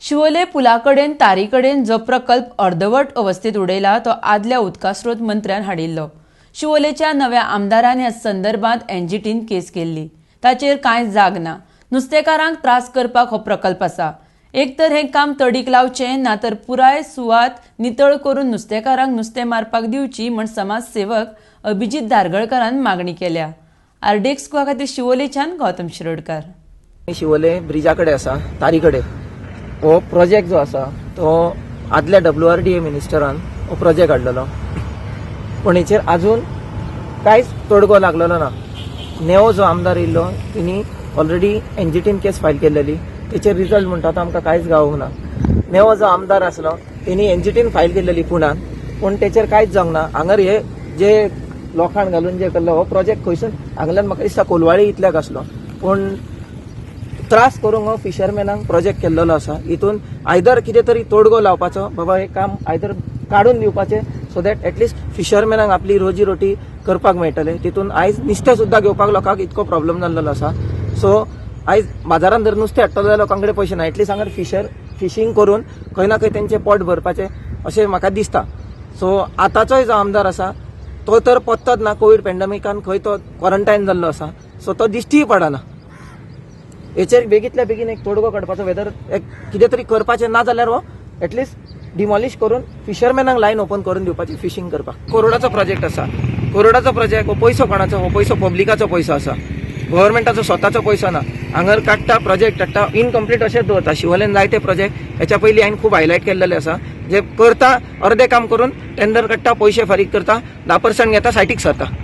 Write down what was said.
शिवोले पुला कडेन तारी कडेन जो प्रकल्प अर्दवट अवस्थेत उडयला तो आदल्या उदकास्रोत मंत्र्यान हाडिल्लो. शिवोलेच्या नव्या आमदारान ह्या संदर्भात एनजीटीन केस केल्ली. ताचेर कांय जाग ना. नुस्तेकारांक त्रास करपाक हो प्रकल्प आसा. एक तर हें काम तडीक लावचें ना तर पुराय सुवात नितळ करून नुस्तेकारांक नुस्तें मारपाक दिवची म्हण समाजसेवक अभिजीत धारगळकारान मागणी केल्या. आरडीएक्स गोवा खातीर शिवोलेच्यान गौतम शिरोडकार. शिवोले ब्रिजा कडेन आसा, तारी कडेन. हो प्रोजेक्ट जो आसा तो आदल्या डब्ल्यू आर डी ए मिनिस्टरान हो प्रोजेक्ट हाडलेलो, पूण हेचेर अजून कांयच तोडगो लागलेलो ना. नेवो जो आमदार येयल्लो तिणी ऑलरेडी एनजीटीन केस फायल केल्लेली. तेचेर रिजल्ट म्हणटा तो आमकां कांयच गावूंक ना. नेवो जो आमदार आसलो तेणी एनजीटीन फायल केल्लेली पुण्यान, पूण तेचेर कांयच जावंक ना. हांगर हे जे लोखण घालून जे केल्लो हो प्रोजेक्ट खंयसून हांगल्यान म्हाका दिसता कोलवाळी इतल्याक आसलो, पूण त्रास करूंक हो फिशरमॅनांक प्रोजेक्ट केल्लेलो आसा. हितून आयदर कितें तरी तोडगो लावपाचो, बाबा हें काम आयदर काडून दिवपाचें, सो that at least फिशरमॅनांक आपली रोजी रोटी करपाक मेळटले. तितून आयज नुस्तें सुद्दां घेवपाक लोकांक इतको प्रॉब्लम जाल्लेलो आसा. सो आयज बाजारान जर नुस्तें हाडटलो जाल्यार लोकां कडेन पयशे ना. एटलीस्ट हांगर फिशींग करून खंय ना खंय तेंचें पोट भरपाचें अशें म्हाका दिसता. सो आतांचोय जो आमदार आसा तो तर पत्तोच ना. कोवीड पेंडमिकान खंय तो क्वॉरंटायन जाल्लो आसा, सो तो दिश्टीय पडना. हेचेर बेगीतल्या बेगीन एक तोडगो काडपाचो, वेदर एक कितें तरी करपाचें, ना जाल्यार हो एटलिस्ट डिमॉलिश करून फिशरमॅनांक लायन ओपन करून दिवपाची फिशींग करपाक. करोडाचो प्रोजेक्ट आसा, करोडाचो प्रोजेक्ट. हो पयसो कोणाचो? हो पयसो पब्लिकाचो पयसो आसा, गव्हर्मेंटाचो स्वताचो पयसो ना. हांगर काडटा, प्रोजेक्ट हाडटा, इनकम्प्लीट अशेंच दवरता. शिवोलेन जायते प्रोजेक्ट हेच्या पयलीं हांवें खूब हायलायट केल्लेले आसा, जे करता, अर्दे काम करून टेंडर काडटा, पयशे फारीक करता, 10% घेता, सायटीक सरता.